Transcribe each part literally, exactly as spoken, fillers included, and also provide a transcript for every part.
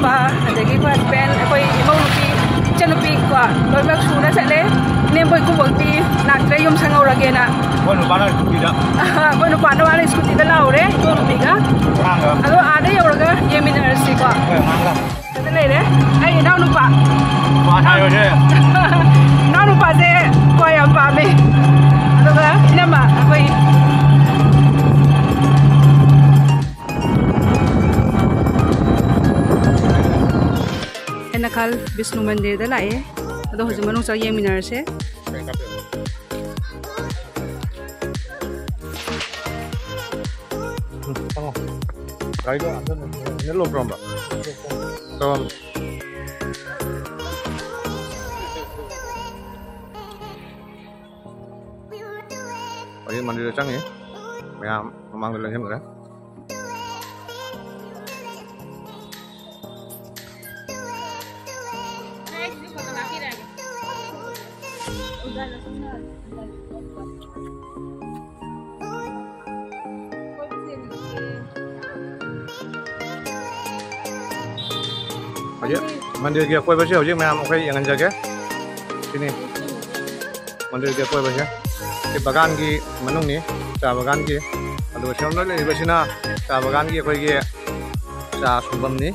ꯄꯥ, ꯑꯗꯒꯤ ꯑꯩꯈꯣꯏ ꯍꯁꯕꯦꯟ, ꯑꯩꯈꯣꯏ ꯏꯃꯧ ꯅꯨꯄꯤ, ꯏꯆꯟꯅꯨꯄꯤ ꯀꯣ, ꯂꯣꯏꯅꯃꯛ ꯁꯨꯅ ꯆꯠꯂꯦ꯫ ꯏꯅꯦꯝꯕꯣꯏ ꯏꯀꯨꯕꯣꯛꯇꯤ ꯂꯥꯛꯇ꯭ꯔꯦ, ꯌꯨꯝ ꯁꯪꯍꯧꯔꯒꯦꯅ꯫ ꯑꯩꯈꯣꯏ ꯅꯨꯄꯥꯅ ꯁ꯭ꯀꯨꯇꯤꯗ꯫ ꯑꯩꯈꯣꯏ ꯅꯨꯄꯥꯅ ꯃꯥꯅ ꯁ꯭ꯀꯨꯇꯤꯗ ꯂꯥꯛꯍꯧꯔꯦ, ꯏꯃꯧ ꯅꯨꯄꯤꯒ꯫ ꯑꯉꯥꯡꯒ꯫ ꯑꯗꯣ ꯑꯥꯗ ꯌꯧꯔꯒ ꯌꯦꯡꯃꯤꯟꯅꯔꯁꯤꯀꯣ꯫ ꯑꯩꯈꯣꯏ ꯑꯉꯥꯡꯒ꯫ ꯑꯗ ꯂꯩꯔꯦ ꯑꯩ ꯏꯅꯥꯎꯅꯨꯄꯥ꯫ ꯋꯥ ꯁꯥꯏꯔꯣꯁꯦ꯫ ꯏꯅꯥꯎꯅꯨꯄꯥꯁꯦ ꯀ꯭ꯋꯥ ꯌꯥꯝ ꯄꯥꯝꯃꯦ꯫ ꯑꯗꯨꯒ ꯏꯅꯝꯃ ꯑꯩꯈꯣꯏ ꯍꯩꯅꯈꯥꯜ ꯕꯤꯁꯅꯨ ꯃꯟꯗꯤꯔꯗ ꯂꯥꯛꯑꯦ꯫ ꯑꯗꯣ ꯍꯧꯖꯤꯛ ꯃꯅꯨꯡ ꯆꯪ ꯌꯦꯡꯃꯤꯟꯅꯔꯁꯦ꯫ ꯎꯝ, ꯆꯪꯉꯣ꯫ ꯒꯥꯔꯤꯗꯣ ꯍꯟꯖꯟ-, ꯍꯟꯖꯟ ꯂꯣꯛ ꯇꯧꯔꯝꯕ? ꯇꯧꯔꯝꯕ꯫ ꯍꯧꯖꯤꯛ ꯃꯟꯗꯤꯔꯗ ꯆꯪꯉꯤ꯫ ꯃꯌꯥꯝ ꯃꯃꯥꯡꯗ ꯂꯦꯡꯁꯤꯟꯈ꯭ꯔꯦ꯫ ꯍꯧꯖꯤꯛ ꯃꯟꯗꯤꯔꯒꯤ ꯑꯀꯣꯏꯕꯁꯤ ꯍꯧꯖꯤꯛ ꯃꯌꯥꯝ ꯑꯩꯈꯣꯏ ꯌꯦꯡꯍꯟꯖꯒꯦ꯫ ꯁꯤꯅꯤ ꯃꯟꯗꯤꯔꯒꯤ ꯑꯀꯣꯏꯕꯁꯦ꯫ ꯁꯤ ꯕꯒꯥꯟꯒꯤ ꯃꯅꯨꯡꯅꯤ, ꯆꯥ ꯕꯒꯥꯟꯒꯤ꯫ ꯑꯗꯨꯒ ꯁꯣꯝꯗ ꯂꯩꯔꯤꯕꯁꯤꯅ ꯆꯥ ꯕꯒꯥꯟꯒꯤ ꯑꯩꯈꯣꯏꯒꯤ ꯆꯥ ꯁꯨꯡꯐꯝꯅꯤ꯫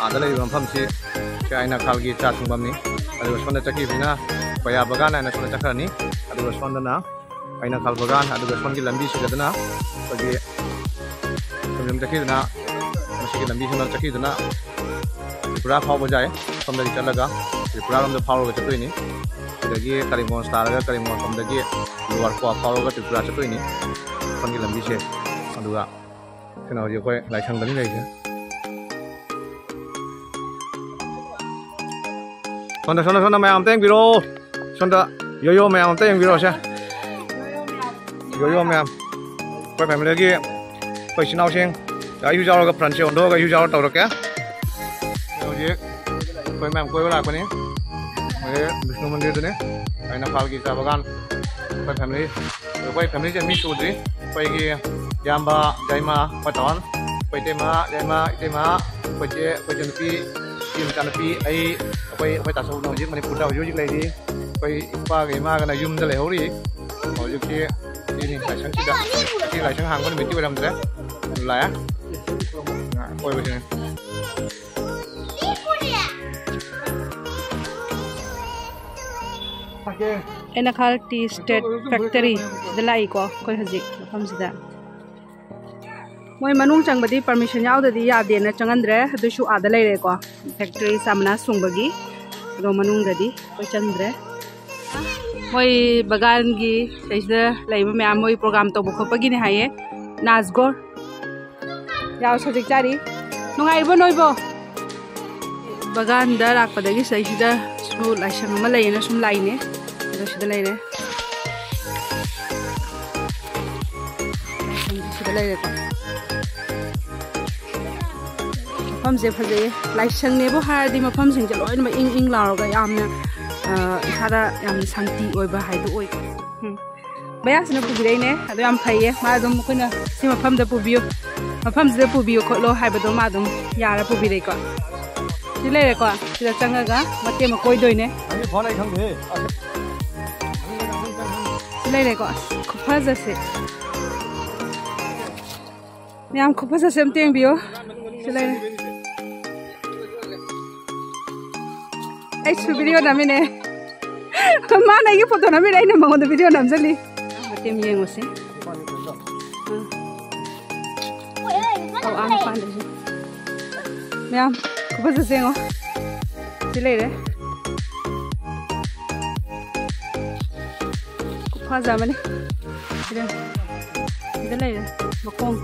ꯑꯥꯗ ꯂꯩꯔꯤꯕ ꯃꯐꯝꯁꯤ ꯁꯤ ꯑꯥꯏꯅꯥꯈꯥꯜꯒꯤ ꯆꯥ ꯁꯨꯡꯐꯝꯅꯤ꯫ ꯑꯗꯨꯒ ꯁꯣꯝꯗ ꯆꯠꯈꯤꯕꯁꯤꯅ ꯀꯣꯌꯥ ꯕꯒꯥꯟ ꯍꯥꯏꯅ ꯁꯣꯝꯗ ꯆꯠꯈ꯭ꯔꯅꯤ꯫ ꯑꯗꯨꯒ ꯁꯣꯝꯗꯅ ꯑꯩꯅ ꯈꯥꯜ ꯕꯒꯥꯟ, ꯑꯗꯨꯒ ꯁꯣꯝꯒꯤ ꯂꯝꯕꯤꯁꯤꯗꯅ ꯑꯩꯈꯣꯏꯒꯤ ꯁꯨꯝ ꯁꯨꯝ ꯆꯠꯈꯤꯗꯨꯅ, ꯃꯁꯤꯒꯤ ꯂꯝꯕꯤꯁꯤꯅ ꯆꯠꯈꯤꯗꯨꯅ ꯇ꯭ꯔꯤꯄꯨꯔꯥ ꯐꯥꯎꯕ ꯌꯥꯏ꯫ ꯁꯣꯝꯗꯒꯤ ꯆꯠꯂꯒ ꯇ꯭ꯔꯤꯄꯨꯔꯥ ꯂꯣꯝꯗ ꯐꯥꯎꯔꯒ ꯆꯠꯇꯣꯏꯅꯤ꯫ ꯁꯤꯗꯒꯤ ꯀꯔꯤꯝꯒꯣꯟ ꯇꯥꯔꯒ ꯀꯔꯤꯝꯒꯣꯟ ꯁꯣꯝꯗꯒꯤ ꯂꯣꯋꯔ ꯀ꯭ꯋꯥ ꯐꯥꯎꯔꯒ ꯇ꯭ꯔꯤꯄꯨꯔꯥ ꯆꯠꯇꯣꯏꯅꯤ꯫ ꯁꯣꯝꯒꯤ ꯂꯝꯕꯤꯁꯦ꯫ ꯑꯗꯨꯒ ꯁꯤꯅ ꯍꯧꯖꯤꯛ ꯑꯩꯈꯣꯏ ꯂꯥꯏꯁꯪꯗꯅꯤ ꯂꯩꯔꯤꯁꯦ꯫ ꯁꯣꯝꯗ, ꯁꯣꯝꯗ, ꯁꯣꯝꯗ ꯃꯌꯥꯝ ꯑꯝꯇ ꯌꯦꯡꯕꯤꯔꯛꯑꯣ꯫ ꯁꯣꯝꯗ ꯌꯣꯌꯣ ꯃꯌꯥꯝ ꯑꯝꯇ ꯌꯦꯡꯕꯤꯔꯛꯑꯣꯁꯦ꯫ ꯌꯣꯌꯣ ꯃꯌꯥꯝ꯫ ꯑꯩꯈꯣꯏ ꯐꯦꯃꯤꯂꯤꯒꯤ ꯑꯩꯈꯣꯏ ꯏꯆꯤꯟ ꯏꯅꯥꯎꯁꯤꯡ, ꯑꯩꯁꯨ ꯌꯥꯎꯔꯒ, ꯐ꯭ꯔꯟꯁꯦ ꯑꯣꯟꯊꯣꯛꯑꯒ ꯑꯩꯁꯨ ꯌꯥꯎꯔ ꯇꯧꯔꯛꯀꯦ꯫ ꯍꯧꯖꯤꯛ ꯑꯩꯈꯣꯏ ꯃꯌꯥꯝ ꯀꯣꯏꯕ ꯂꯥꯛꯄꯅꯤ꯫ ꯍꯧꯖꯤꯛ ꯕꯤꯁꯅꯨ ꯃꯟꯗꯤꯔꯗꯨꯅꯤ꯫ ꯑꯩꯅ ꯐꯥꯜꯒꯤ ꯆꯥ ꯕꯒꯥꯟ꯫ ꯑꯩꯈꯣꯏ ꯐꯦꯃꯤꯂꯤ, ꯑꯩꯈꯣꯏ ꯐꯦꯃꯤꯂꯤꯁꯦ ꯃꯤ ꯁꯨꯗ꯭ꯔꯤ꯫ ꯑꯩꯈꯣꯏꯒꯤ ꯏꯌꯥꯝꯕ, ꯌꯥꯏꯃ, ꯑꯩꯈꯣꯏ ꯇꯥꯃꯣ, ꯑꯩꯈꯣꯏ ꯏꯇꯩꯃ, ꯌꯥꯏꯃ, ꯏꯇꯩꯃ, ꯑꯩꯈꯣꯏ ꯆꯦ, ꯑꯩꯈꯣꯏ ꯏꯆꯟꯅꯨꯄꯤ, ꯏꯆꯦ ꯃꯆꯥꯅꯨꯄꯤ, ꯑꯩ, ꯑꯩꯈꯣꯏ, ꯑꯩꯈꯣꯏ ꯇꯥꯆꯧꯅ ꯍꯧꯖꯤꯛ ꯃꯅꯤꯄꯨꯔꯗ ꯍꯧꯖꯤꯛ ꯍꯧꯖꯤꯛ ꯂꯩꯔꯤ꯫ ꯑꯩꯈꯣꯏ ꯏꯄꯥꯒ ꯏꯃꯥꯒꯅ ꯌꯨꯝꯗ ꯂꯩꯍꯧꯔꯤ꯫ ꯍꯧꯖꯤꯛꯇꯤ ꯁꯤꯅꯤ ꯂꯥꯏꯁꯪꯁꯤꯗ꯫ ꯉꯁꯤ ꯂꯥꯏꯁꯪ ꯍꯥꯡꯕ ꯅꯨꯃꯤꯠꯇꯤ ꯑꯣꯏꯔꯝꯗ꯭ꯔꯦ꯫ ꯂꯥꯛꯑꯦ꯫ ꯀꯣꯏꯕꯁꯤꯅꯦ꯫ ꯑꯦꯅꯈꯥꯜ ꯇꯤ ꯏꯁꯇꯦꯠ ꯐꯦꯛꯇꯔꯤ ꯁꯤꯗ ꯂꯥꯛꯏꯀꯣ ꯑꯩꯈꯣꯏ ꯍꯧꯖꯤꯛ ꯃꯐꯝꯁꯤꯗ꯫ ꯃꯣꯏ ꯃꯅꯨꯡ ꯆꯪꯕꯗꯤ ꯄꯔꯃꯤꯁꯟ ꯌꯥꯎꯗꯗꯤ ꯌꯥꯗꯦꯅ ꯆꯪꯍꯟꯗ꯭ꯔꯦ, ꯑꯗꯨꯏꯁꯨ ꯑꯥꯗ ꯂꯩꯔꯦꯀꯣ, ꯐꯦꯛꯇꯔꯤ ꯆꯥ ꯃꯅꯥ ꯁꯨꯡꯕꯒꯤ꯫ ꯑꯗꯣ ꯃꯅꯨꯡꯗꯗꯤ ꯑꯩꯈꯣꯏ ꯆꯪꯗ꯭ꯔꯦ꯫ ꯃꯣꯏ ꯕꯒꯥꯟꯒꯤ ꯁꯤꯗꯩꯁꯤꯗ ꯂꯩꯕ ꯃꯌꯥꯝ ꯃꯣꯏ ꯄ꯭ꯔꯣꯒꯥꯝ ꯇꯧꯕ ꯈꯣꯠꯄꯒꯤꯅꯦ ꯍꯥꯏꯌꯦ꯫ ꯅꯥꯖꯒꯣꯔ ꯌꯥꯎ ꯁꯖꯤꯛ ꯆꯥꯔꯤ꯫ ꯅꯨꯡꯉꯥꯏꯔꯤꯕꯣ ꯅꯣꯏꯕꯣ? ꯕꯒꯥꯟꯗ ꯂꯥꯛꯄꯗꯒꯤ ꯁꯤꯗꯩꯁꯤꯗꯁꯨ ꯂꯥꯏꯁꯪ ꯑꯃ ꯂꯩꯌꯦꯅ ꯁꯨꯝ ꯂꯥꯛꯏꯅꯦ꯫ ꯑꯗꯣ ꯁꯤꯗ ꯂꯩꯔꯦ꯫ ꯂꯥꯏꯁꯪꯁꯤ ꯁꯤꯗ ꯂꯩꯔꯦꯀꯣ꯫ ꯃꯐꯝꯁꯦ ꯐꯖꯩꯌꯦ꯫ ꯂꯥꯏꯁꯪꯅꯦꯕꯨ ꯍꯥꯏꯔꯗꯤ ꯃꯐꯝꯁꯤꯡꯁꯦ ꯂꯣꯏꯅꯃꯛ ꯏꯪ ꯏꯪ ꯂꯥꯎꯔꯒ ꯌꯥꯝꯅ, ꯑ, ꯏꯁꯥꯗ ꯌꯥꯝꯅ ꯁꯥꯟꯇꯤ ꯑꯣꯏꯕ ꯍꯥꯏꯗꯨ ꯑꯣꯏ꯫ ꯎꯝ꯫ ꯃꯌꯥꯁꯤꯅ ꯄꯨꯕꯤꯔꯛꯏꯅꯦ꯫ ꯑꯗꯣ ꯌꯥꯝ ꯐꯩꯌꯦ꯫ ꯃꯥ ꯑꯗꯨꯝ ꯑꯩꯈꯣꯏꯅ ꯁꯤ ꯃꯐꯝꯗ ꯄꯨꯕꯤꯌꯨ, ꯃꯐꯝꯁꯤꯗ ꯄꯨꯕꯤꯌꯨ ꯈꯣꯠꯂꯣ ꯍꯥꯏꯕꯗꯣ ꯃꯥ ꯑꯗꯨꯝ ꯌꯥꯔ ꯄꯨꯕꯤꯔꯛꯏꯀꯣ꯫ ꯁꯤ ꯂꯩꯔꯦꯀꯣ꯫ ꯁꯤꯗ ꯆꯪꯉꯒ ꯃꯇꯦꯛ ꯑꯃ ꯀꯣꯏꯗꯣꯏꯅꯦ꯫ ꯅꯪꯒꯤ ꯐꯣꯟ ꯑꯩ ꯈꯪꯗꯦꯍꯦ꯫ ꯁꯤ ꯂꯩꯔꯦꯀꯣ꯫ ꯑꯁ, ꯈꯨꯐꯖꯁꯦ꯫ ꯃꯌꯥꯝ ꯈꯨꯐꯖꯁꯦ ꯑꯝꯇ ꯌꯦꯡꯕꯤꯌꯨ꯫ ꯁꯤ ꯂꯩꯔꯦ꯫ ꯑꯩꯁꯨ ꯚꯤꯗꯤꯑꯣ ꯅꯝꯃꯤꯅꯦ꯫ ꯃꯥꯅ ꯑꯩꯒꯤ ꯐꯣꯇꯣ ꯅꯝꯃꯤꯅꯦ, ꯑꯩꯅ ꯃꯉꯣꯟꯗ ꯚꯤꯗꯤꯑꯣ ꯅꯝꯖꯜꯂꯤ꯫ ꯃꯇꯦꯝ ꯌꯦꯡꯉꯨꯁꯤ꯫ ꯑꯥ꯫ ꯑꯧ, ꯑꯥ, ꯃꯄꯥꯟꯗꯁꯨ꯫ ꯃꯌꯥꯝ ꯈꯨꯐꯖꯁꯦ ꯌꯦꯡꯉꯣ꯫ ꯁꯤ ꯂꯩꯔꯦ꯫ ꯈꯨꯐꯖ ꯑꯃꯅꯤ꯫ ꯁꯤꯗ, ꯁꯤꯗ ꯂꯩꯔꯦ ꯃꯈꯣꯡ꯫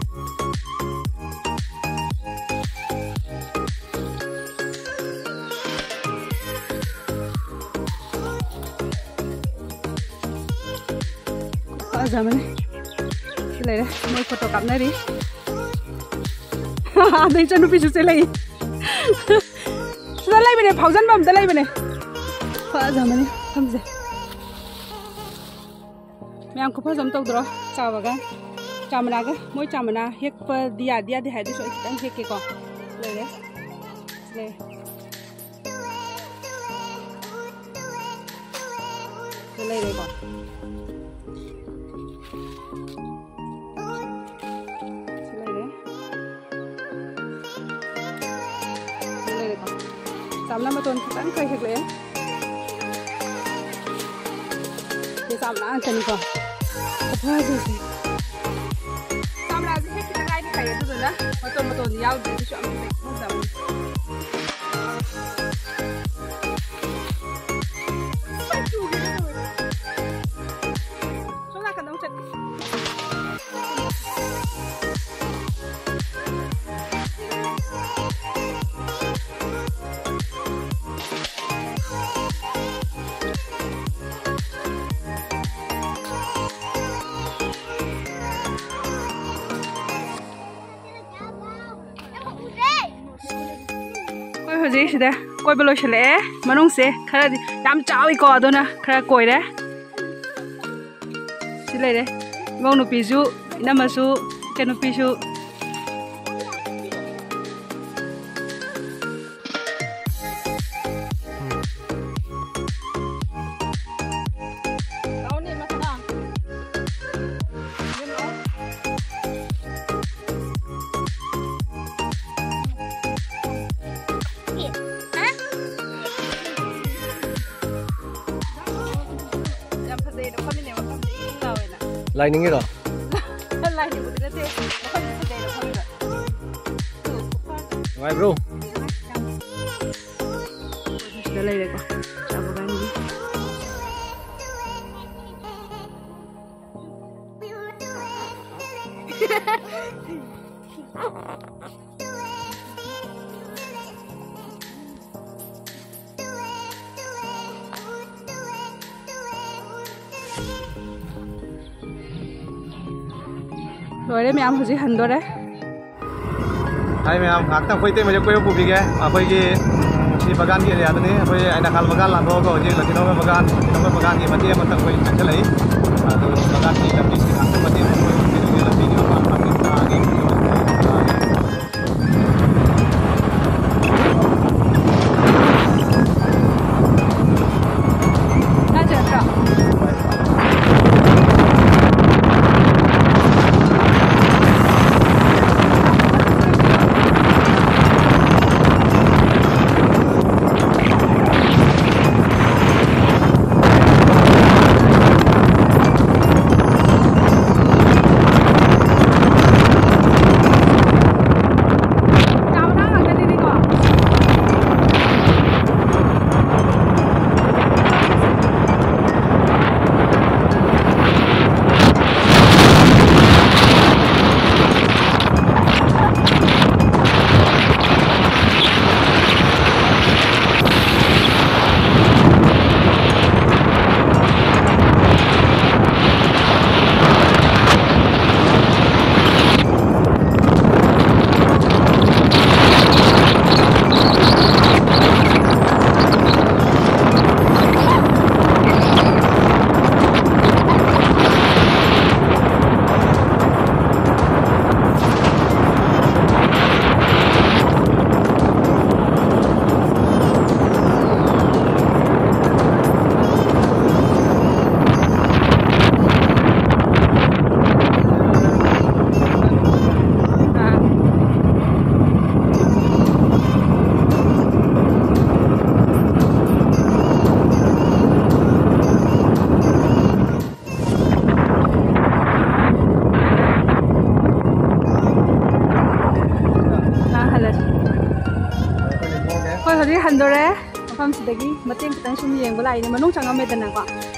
ꯈꯨꯐꯖ ꯑꯃꯅꯤ꯫ ꯁꯤ ꯂꯩꯔꯦ꯫ ꯃꯣꯏ ꯐꯣꯇꯣ ꯀꯥꯞꯅꯔꯤ꯫ ꯑꯗꯩ ꯏꯆꯟꯅꯨꯄꯤꯁꯨ ꯆꯦꯜꯂꯛꯏ꯫ ꯁꯤꯗ ꯂꯩꯕꯅꯦ, ꯐꯥꯎꯖꯟꯕ ꯑꯝꯇ ꯂꯩꯕꯅꯦ꯫ ꯐꯖꯕꯅꯤ ꯃꯐꯝꯁꯦ꯫ ꯃꯌꯥꯝ ꯈꯨꯐꯖ ꯑꯃ ꯇꯧꯗ꯭ꯔꯣ? ꯆꯥꯕꯒ ꯆꯥꯃꯅꯥꯒ, ꯃꯣꯏ ꯆꯥꯃꯅꯥ ꯍꯦꯛꯄꯗꯤ ꯌꯥꯗꯤ ꯌꯥꯗꯦ ꯍꯥꯏ, ꯑꯗꯨꯁꯨ ꯑꯩ ꯈꯤꯇꯪ ꯍꯦꯛꯀꯦꯀꯣ꯫ ꯂꯩꯔꯦ꯫ ꯂꯩꯔꯦ꯫ ꯁꯤ ꯂꯩꯔꯦꯀꯣ꯫ ꯁꯤ ꯂꯩꯔꯦ꯫ ꯁꯤ ꯂꯩꯔꯦꯀꯣ꯫ ꯆꯥꯝꯅ ꯃꯇꯣꯟ ꯈꯤꯇꯪ ꯈꯔ ꯍꯦꯛꯂꯛꯑꯦ꯫ ꯁꯤ ꯆꯥꯝꯅ ꯉꯥꯛꯇꯅꯤꯀꯣ꯫ ꯈꯨꯐꯖꯁꯦ꯫ ꯆꯥꯝꯅꯥꯁꯦ ꯍꯦꯛꯈꯤꯗ ꯉꯥꯏꯔꯤ ꯐꯩ, ꯑꯗꯨꯗꯨꯅ ꯃꯇꯣꯟ ꯃꯇꯣꯟꯗꯤ ꯌꯥꯎꯗ꯭ꯔꯦ꯫ ꯑꯗꯨꯁꯨ ꯌꯥꯝ ꯐꯖꯩ, ꯐꯖꯕꯅꯤ꯫ ꯁꯣꯝ ꯅꯥꯀꯟꯗ ꯑꯃꯨꯛ ꯆꯠꯀꯦ꯫ ꯑꯩꯈꯣꯏ ꯍꯧꯖꯤꯛ ꯁꯤꯗ ꯀꯣꯏꯕ ꯂꯣꯏꯁꯤꯜꯂꯛꯑꯦ꯫ ꯃꯅꯨꯡꯁꯦ ꯈꯔꯗꯤ ꯌꯥꯝ ꯆꯥꯎꯏꯀꯣ, ꯑꯗꯨꯅ ꯈꯔ ꯀꯣꯏꯔꯦ꯫ ꯁꯤ ꯂꯩꯔꯦ꯫ ꯏꯃꯧ ꯅꯨꯄꯤꯁꯨ, ꯏꯅꯝꯃꯁꯨ, ꯏꯆꯟꯅꯨꯄꯤꯁꯨ꯫ ꯌꯥꯝ ꯐꯖꯩꯅ ꯐꯝꯃꯤꯅꯦ, ꯃꯐꯝꯁꯦ ꯏꯪ ꯏꯪ ꯂꯥꯎꯋꯦꯅ꯫ ꯂꯥꯏ ꯅꯤꯡꯉꯤꯔꯣ? ꯂꯥꯏ ꯅꯤꯡꯕꯗꯤ ꯅꯠꯇꯦ, ꯃꯐꯝꯁꯦ ꯐꯖꯩꯅ ꯐꯝꯃꯤꯕ꯫ ꯅꯨꯡꯉꯥꯏꯕ꯭ꯔꯣ? ꯁꯤꯗ ꯂꯩꯔꯦꯀꯣ, ꯆꯥ ꯕꯒꯥꯟꯒꯤ꯫ ꯂꯣꯏꯔꯦ ꯃꯌꯥꯝ, ꯍꯧꯖꯤꯛ ꯍꯟꯗꯣꯔꯦ꯫ ꯍꯥꯏ ꯃꯌꯥꯝ, ꯉꯥꯏꯍꯥꯛꯇꯪ ꯑꯩꯈꯣꯏ ꯏꯇꯩꯃꯁꯦ ꯀꯣꯏꯕ ꯄꯨꯕꯤꯒꯦ꯫ ꯑꯩꯈꯣꯏꯒꯤ, ꯎꯝ, ꯁꯤ ꯕꯒꯥꯟꯒꯤ ꯑꯦꯔꯤꯌꯥꯗꯅꯤ꯫ ꯑꯩꯈꯣꯏ ꯑꯥꯏꯅꯥꯈꯥꯜ ꯕꯒꯥꯟ ꯂꯥꯟꯊꯣꯛꯑꯒ ꯍꯧꯖꯤꯛ ꯂꯇꯤꯅꯣꯒ ꯕꯒꯥꯟ, ꯂꯇꯤꯅꯣꯒ ꯕꯒꯥꯟꯒꯤ ꯃꯇꯦꯛ ꯑꯃꯇꯪ ꯑꯩꯈꯣꯏ ꯆꯪꯁꯤꯜꯂꯛꯏ꯫ ꯑꯗꯨ ꯕꯒꯥꯟꯒꯤ ꯂꯝꯕꯤꯁꯤ ꯉꯥꯏꯍꯥꯛꯇꯪ ꯃꯇꯦꯛ ꯑꯃ ꯀꯣꯏꯕ ꯄꯨꯕꯤꯔꯒꯦ꯫ ꯂꯝꯕꯤꯒꯤ ꯃꯄꯥꯟ ꯃꯄꯥꯟ ꯊꯥꯒꯤ ꯍꯧꯖꯤꯛ ꯍꯟꯗꯣꯔꯦ꯫ ꯃꯐꯝꯁꯤꯗꯒꯤ ꯃꯇꯦꯛ ꯈꯤꯇꯪ ꯁꯨꯝ ꯌꯦꯡꯕ ꯂꯥꯛꯏꯅꯦ꯫ ꯃꯅꯨꯡ ꯆꯪꯉꯝꯃꯦꯗꯅꯀꯣ꯫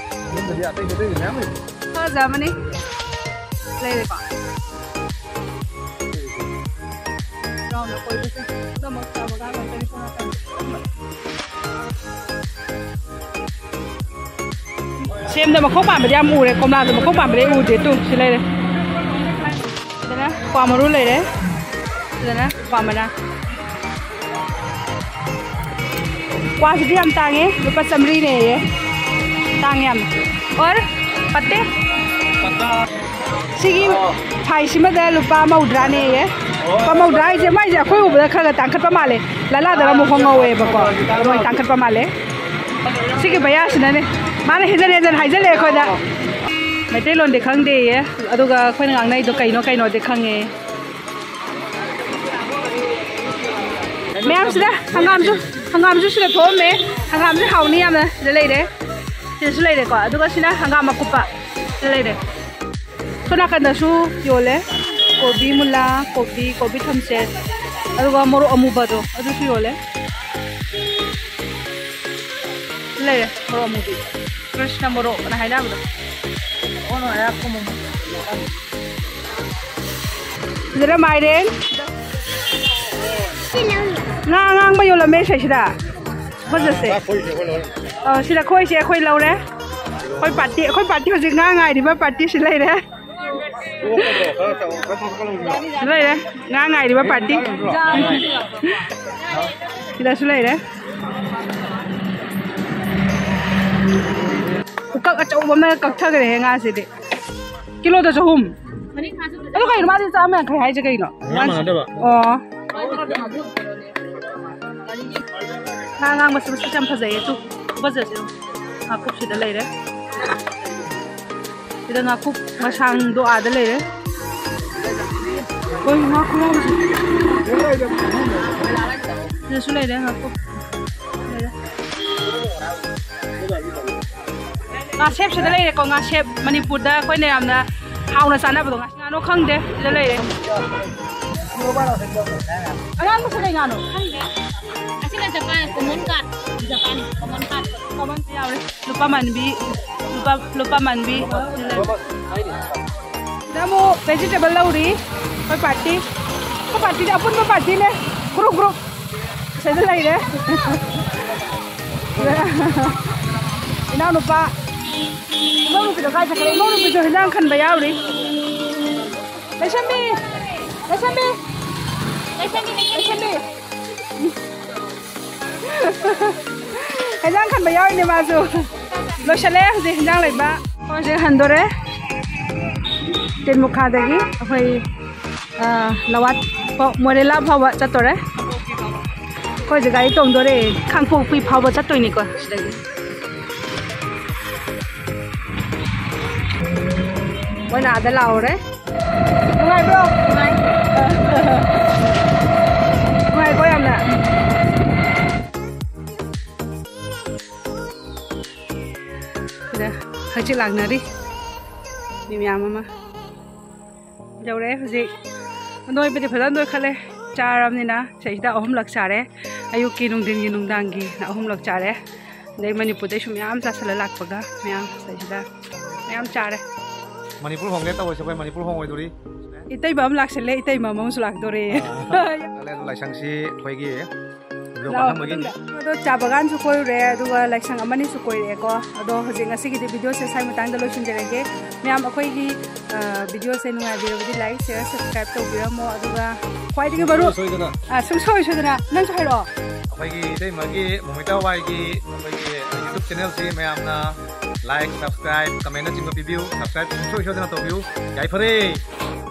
ꯌꯨꯝꯗꯗꯤ ꯑꯇꯩ ꯑꯇꯩ ꯃꯌꯥꯝ ꯂꯩ꯫ ꯐꯖꯕꯅꯤ꯫ ꯂꯩꯔꯦꯀꯣ꯫ ꯔꯥꯎꯟ ꯑꯀꯣꯏꯕꯁꯦ ꯄꯨꯝꯅꯃꯛ ꯆꯥ ꯕꯒꯥꯟ ꯉꯥꯛꯇꯅꯤ ꯁꯣꯝ ꯅꯥꯀꯟ꯫ ꯁꯦꯝꯗ ꯃꯈꯣꯡ ꯄꯥꯟꯕꯗꯤ ꯌꯥꯝ ꯎꯔꯦ, ꯀꯣꯝꯂꯥꯗ ꯃꯈꯣꯡ ꯄꯥꯟꯕꯗꯤ ꯎꯗꯦ꯫ ꯇꯨ ꯁꯤ ꯂꯩꯔꯦ꯫ ꯁꯤꯗꯅ ꯀ꯭ꯋꯥ ꯃꯔꯨ ꯂꯩꯔꯦ꯫ ꯁꯤꯗꯅ ꯀ꯭ꯋꯥ ꯃꯅꯥ꯫ ꯀ꯭ꯋꯥꯁꯤꯗꯤ ꯌꯥꯝ ꯇꯥꯡꯉꯦ, ꯂꯨꯄꯥ ꯆꯥꯃꯔꯤꯅꯦꯌꯦ꯫ ꯇꯥꯡꯉꯦ ꯌꯥꯝ꯫ ꯑꯣꯔ ꯄꯠꯇꯦ꯫ ꯁꯤꯒꯤ ꯐꯥꯏꯁꯤꯃꯗ ꯂꯨꯄꯥ ꯃꯧꯗ꯭ꯔꯥꯅꯦꯌꯦ꯫ ꯂꯨꯄꯥ ꯃꯧꯗ꯭ꯔꯥ ꯍꯥꯏꯁꯦ ꯃꯥꯏꯁꯦ ꯑꯩꯈꯣꯏ ꯎꯕꯗ ꯈꯔ ꯈꯔ ꯇꯥꯡꯈꯠꯄ ꯃꯥꯜꯂꯦ꯫ ꯂꯂꯥꯗꯅ ꯑꯃꯨꯛ ꯍꯣꯡꯍꯧꯋꯦꯕꯀꯣ꯫ ꯃꯣꯏ ꯇꯥꯡꯈꯠꯄ ꯃꯥꯜꯂꯦ꯫ ꯁꯤꯒꯤ ꯚꯩꯌꯥꯁꯤꯅꯅꯦ꯫ ꯃꯥꯅ ꯍꯦꯟꯖꯟ ꯍꯦꯟꯖꯟ ꯍꯥꯏꯖꯜꯂꯦ ꯑꯩꯈꯣꯏꯗ꯫ ꯃꯩꯇꯩꯂꯣꯟꯗꯤ ꯈꯪꯗꯦꯌꯦ꯫ ꯑꯗꯨꯒ ꯑꯩꯈꯣꯏꯅ ꯉꯥꯡꯅꯩꯗꯣ ꯀꯩꯅꯣ ꯀꯩꯅꯣꯗꯤ ꯈꯪꯉꯦ꯫ ꯃꯌꯥꯝꯁꯤꯗ ꯍꯪꯒꯥꯝꯁꯨ, ꯍꯪꯒꯥꯝꯁꯨ ꯁꯤꯗ ꯊꯣꯛꯑꯝꯃꯦ꯫ ꯍꯪꯒꯥꯝꯁꯦ ꯍꯥꯎꯅꯤ ꯌꯥꯝꯅ꯫ ꯁꯤꯗ ꯂꯩꯔꯦ꯫ ꯁꯤꯗꯁꯨ ꯂꯩꯔꯦꯀꯣ꯫ ꯑꯗꯨꯒ ꯁꯤꯅ ꯍꯪꯒꯥꯝ ꯑꯀꯨꯞꯄ꯫ ꯁꯤꯗ ꯂꯩꯔꯦ꯫ ꯁꯣꯝ ꯅꯥꯀꯟꯗꯁꯨ ꯌꯣꯜꯂꯦ꯫ ꯀꯣꯕꯤ ꯃꯨꯂꯥ, ꯀꯣꯕꯤ, ꯀꯣꯕꯤ ꯊꯝꯆꯦꯠ, ꯑꯗꯨꯒ ꯃꯣꯔꯣꯛ ꯑꯃꯨꯕꯗꯣ ꯑꯗꯨꯁꯨ ꯌꯣꯜꯂꯦ꯫ ꯂꯩꯔꯦ ꯃꯣꯔꯣꯛ ꯑꯃꯨꯕꯤ꯫ ꯀ꯭ꯔꯤꯁꯅ ꯃꯣꯔꯣꯛ ꯑꯅ ꯍꯥꯏꯅꯕꯗꯣ꯫ ꯑꯣ, ꯅꯣ, ꯑꯌꯥꯛꯄ ꯃꯣꯔꯣꯛ꯫ ꯁꯤꯗꯅ ꯃꯥꯏꯔꯦꯟ꯫ ꯉꯥ ꯑꯉꯥꯡꯕ ꯌꯣꯜꯂꯝꯃꯦ ꯁꯤꯗꯩꯁꯤꯗ꯫ ꯐꯖꯁꯦ꯫ ꯑ, ꯁꯤꯗ ꯈꯣꯏꯁꯦ ꯑꯩꯈꯣꯏ ꯂꯧꯔꯦ꯫ ꯑꯩꯈꯣꯏ ꯄꯥꯔꯇꯤ, ꯑꯩꯈꯣꯏ ꯄꯥꯔꯇꯤ ꯍꯧꯖꯤꯛ ꯉꯥ ꯉꯥꯏꯔꯤꯕ ꯄꯥꯔꯇꯤꯁꯤ ꯂꯩꯔꯦ꯫ ꯂꯩꯔꯦ꯫ ꯉꯥ ꯉꯥꯏꯔꯤꯕ ꯄꯥꯔꯇꯤ꯫ ꯁꯤꯗꯁꯨ ꯂꯩꯔꯦ꯫ ꯄꯨꯀꯛ ꯑꯆꯧꯕ ꯑꯃ ꯀꯛꯊꯈ꯭ꯔꯦꯍꯦ ꯉꯥꯁꯤꯗꯤ꯫ ꯀꯤꯂꯣꯗ ꯆꯍꯨꯝ꯫ ꯑꯗꯨ ꯀꯩꯅꯣ ꯃꯥꯗꯤ ꯆꯥꯝꯃ ꯌꯥꯡꯈꯩ ꯍꯥꯏꯁꯦ ꯀꯩꯅꯣ? ꯉꯥ ꯃꯥꯟꯅꯗꯕ꯫ ꯑꯣ꯫ ꯉꯥ ꯉꯥꯡꯕꯁꯦ ꯃꯁꯛꯁꯦ ꯌꯥꯝ ꯐꯖꯩꯌꯦ꯫ ꯇꯨ, ꯐꯖꯁꯦ꯫ ꯉꯥꯀꯨꯞꯁꯤꯗ ꯂꯩꯔꯦ꯫ ꯁꯤꯗ ꯉꯥꯀꯨꯞ ꯃꯁꯥꯡꯗꯣ ꯑꯥꯗ ꯂꯩꯔꯦ꯫ ꯍꯣꯏ, ꯉꯥ ꯈꯨꯌꯥꯝꯁꯦ꯫ ꯁꯤꯗꯁꯨ ꯂꯩꯔꯦ ꯉꯥꯀꯨꯞ꯫ ꯂꯩꯔꯦ꯫ ꯉꯥꯁꯦꯞꯁꯤꯗ ꯂꯩꯔꯦꯀꯣ꯫ ꯉꯥꯁꯦꯞ ꯃꯅꯤꯄꯨꯔꯗ ꯑꯩꯈꯣꯏꯅ ꯌꯥꯝꯅ ꯍꯥꯎꯅ ꯆꯥꯅꯕꯗꯣ꯫ ꯉꯥ-, ꯉꯥꯅꯣ ꯈꯪꯗꯦ꯫ ꯁꯤꯗ ꯂꯩꯔꯦ꯫ ꯑꯉꯥꯡꯕꯁꯦ ꯀꯩ ꯉꯥꯅꯣ? ꯈꯪꯗꯦ꯫ ꯑꯁꯤꯅ Japan. Common card, Japan common card. Common ꯌꯥꯎꯔꯦ꯫ ꯂꯨꯄꯥ ꯃꯥꯟꯕꯤ, ꯂꯨꯄꯥ, ꯂꯨꯄꯥ ꯃꯥꯟꯕꯤ꯫ ꯁꯤꯗ ꯑꯃꯨꯛ vegetable ꯂꯧꯔꯤ꯫ ꯑꯩꯈꯣꯏ party, ꯑꯩꯈꯣꯏ partyꯗꯤ ꯑꯄꯨꯟꯕ partyꯅꯦ꯫ Group, group꯫ ꯁꯤꯗ ꯂꯩꯔꯦ꯫ ꯏꯅꯥꯎꯅꯨꯄꯥ, ꯏꯅꯥꯎꯅꯨꯄꯤꯗꯣ ꯀꯥꯏ ꯆꯠꯈ꯭ꯔꯦ? ꯏꯅꯥꯎꯅꯨꯄꯤꯁꯨ ꯍꯤꯟꯖꯥꯡ ꯈꯟꯕ ꯌꯥꯎꯔꯤ꯫ ꯂꯩꯁꯝꯕꯤ! ꯂꯩꯁꯝꯕꯤ! ꯂꯩꯁꯝꯕꯤ! ꯍꯦꯟꯖꯥꯡ ꯈꯟꯕ ꯌꯥꯎꯔꯤꯅꯦ ꯃꯥꯁꯨ꯫ ꯂꯣꯏꯁꯜꯂꯦ ꯍꯧꯖꯤꯛ ꯍꯦꯟꯖꯥꯡ ꯂꯩꯕ꯫ ꯍꯧꯖꯤꯛ ꯍꯟꯗꯣꯔꯦ꯫ ꯇꯦꯟꯃꯨꯈꯥꯗꯒꯤ ꯑꯩꯈꯣꯏ, ꯑ, ꯂꯋꯥꯠ ꯐꯥꯎ, ꯃꯣꯔꯦꯂꯥ ꯐꯥꯎꯕ ꯆꯠꯇꯣꯔꯦ꯫ ꯑꯩꯈꯣꯏꯁꯦ ꯒꯥꯔꯤ ꯇꯣꯡꯗꯣꯔꯦ꯫ ꯀꯥꯡꯄꯣꯛꯄꯤ ꯐꯥꯎꯕ ꯆꯠꯇꯣꯏꯅꯤꯀꯣ ꯁꯤꯗꯒꯤ꯫ ꯃꯣꯏꯅ ꯑꯥꯗ ꯂꯥꯎꯔꯦ꯫ ꯅꯨꯡꯉꯥꯏꯕ꯭ꯔꯣ? ꯅꯨꯡꯉꯥꯏ꯫ ꯅꯨꯡꯉꯥꯏꯀꯣ ꯌꯥꯝꯅ? ꯁꯤꯗ ꯍꯪꯆꯤꯠ ꯂꯥꯡꯅꯔꯤ ꯃꯤ ꯃꯌꯥꯝ ꯑꯃ꯫ ꯌꯧꯔꯛꯑꯦ ꯍꯧꯖꯤꯛ꯫ ꯅꯣꯏꯕꯗꯤ ꯐꯖꯅ ꯅꯣꯏꯈꯠꯂꯦ꯫ ꯆꯥꯔꯕꯅꯤꯅ ꯁꯤꯗꯩꯁꯤꯗ ꯑꯍꯨꯝꯂꯛ ꯆꯥꯔꯦ꯫ ꯑꯌꯨꯛꯀꯤ, ꯅꯨꯡꯊꯤꯟꯒꯤ, ꯅꯨꯡꯗꯥꯡꯒꯤꯅ ꯑꯍꯨꯝꯂꯛ ꯆꯥꯔꯦ꯫ ꯑꯗꯩ ꯃꯅꯤꯄꯨꯔꯗꯩꯁꯨ ꯃꯌꯥꯝ ꯆꯥꯁꯜꯂ ꯂꯥꯛꯄꯒ ꯃꯌꯥꯝ ꯁꯤꯗꯩꯁꯤꯗ ꯃꯌꯥꯝ ꯆꯥꯔꯦ꯫ ꯃꯅꯤꯄꯨꯔ ꯍꯣꯡꯒꯦ ꯇꯧꯕꯁꯦ ꯑꯩꯈꯣꯏ ꯃꯅꯤꯄꯨꯔ ꯍꯣꯡꯉꯣꯏꯗꯣꯔꯤ꯫ ꯏꯇꯩꯃ ꯑꯃ ꯂꯥꯛꯁꯜꯂꯦ, ꯏꯇꯩꯃ ꯑꯃꯁꯨ ꯂꯥꯛꯇꯣꯔꯦ꯫ ꯑꯥ, ꯆꯠꯂꯦ ꯑꯗꯣ ꯂꯥꯏꯁꯪꯁꯤ ꯑꯩꯈꯣꯏꯒꯤ video ꯂꯥꯛꯑꯣ, ꯄꯥꯡꯊꯝꯕꯒꯤ꯫ ꯃꯇꯨꯡꯗ꯫ ꯑꯗꯣ ꯆꯥ ꯕꯒꯥꯟꯁꯨ ꯀꯣꯏꯔꯨꯔꯦ, ꯑꯗꯨꯒ ꯂꯥꯏꯁꯪ ꯑꯃꯅꯤꯁꯨ ꯀꯣꯏꯔꯛꯑꯦꯀꯣ꯫ ꯑꯗꯣ ꯍꯧꯖꯤꯛ ꯉꯁꯤꯒꯤꯗꯤ videoꯁꯦ ꯁ꯭ꯋꯥꯏ ꯃꯇꯥꯡꯗ ꯂꯣꯏꯁꯤꯟꯖꯔꯒꯦ꯫ ꯃꯌꯥꯝ ꯑꯩꯈꯣꯏꯒꯤ, ꯑ, videoꯁꯦ ꯅꯨꯡꯉꯥꯏꯕꯤꯔꯕꯗꯤ like, share, subscribe ꯇꯧꯕꯤꯔꯝꯃꯣ꯫ ꯑꯗꯨꯒ ꯈ꯭ꯋꯥꯏꯗꯒꯤ ꯃꯔꯨ ꯁꯨꯡꯁꯣꯏ ꯁꯣꯏꯗꯅ꯫ ꯑ, ꯁꯨꯡꯁꯣꯏ ꯁꯣꯏꯗꯅ꯫ ꯅꯪꯁꯨ ꯍꯥꯏꯔꯛꯑꯣ꯫ ꯑꯩꯈꯣꯏꯒꯤ ꯏꯇꯩꯃꯒꯤ ꯃꯣꯃꯤꯇꯥ ꯋꯥꯏꯒꯤ ꯑꯩꯈꯣꯏꯒꯤ YouTube channelꯁꯤ ꯃꯌꯥꯝꯅ like, subscribe, commentꯅꯆꯤꯡꯕ ꯄꯤꯕꯤꯌꯨ꯫ Subscribe ꯁꯨꯡꯁꯣꯏ ꯁꯣꯏꯗꯅ ꯇꯧꯕꯤꯌꯨ꯫ ꯌꯥꯏꯐꯔꯦ꯫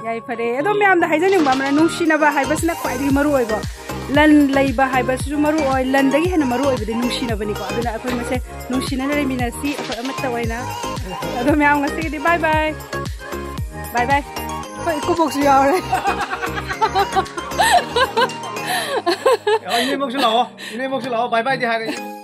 ꯌꯥꯏꯐꯔꯦ꯫ ꯑꯗꯣ ꯃꯌꯥꯝꯗ ꯍꯥꯏꯖꯅꯤꯡꯕ ꯑꯃꯅ, ꯅꯨꯡꯁꯤꯅꯕ ꯍꯥꯏꯕꯁꯤꯅ ꯈ꯭ꯋꯥꯏꯗꯒꯤ ꯃꯔꯨ ꯑꯣꯏꯕ꯫ ꯂꯟ ꯂꯩꯕ ꯍꯥꯏꯕꯁꯤꯁꯨ ꯃꯔꯨ ꯑꯣꯏ, ꯂꯟꯗꯒꯤ ꯍꯦꯟꯅ ꯃꯔꯨ ꯑꯣꯏꯕꯗꯤ ꯅꯨꯡꯁꯤꯅꯕꯅꯤꯀꯣ꯫ ꯑꯗꯨꯅ ꯑꯩꯈꯣꯏ ꯃꯁꯦ ꯅꯨꯡꯁꯤꯅꯅ ꯂꯩꯃꯤꯟꯅꯁꯤ, ꯑꯩꯈꯣꯏ ꯑꯃꯠꯇ ꯑꯣꯏꯅ꯫ ꯑꯗꯣ ꯃꯌꯥꯝ ꯉꯁꯤꯒꯤꯗꯤ bye bye꯫ Bye bye꯫ ꯑꯩꯈꯣꯏ ꯏꯀꯨꯕꯣꯛꯁꯨ ꯌꯥꯎꯔꯦ꯫ ꯑꯣ, ꯏꯅꯦꯝꯕꯣꯛꯁꯨ ꯂꯥꯛꯑꯣ, ꯏꯅꯦꯝꯕꯣꯛꯁꯨ ꯂꯥꯛꯑꯣ, bye byeꯗꯤ ꯍꯥꯏꯔꯦ꯫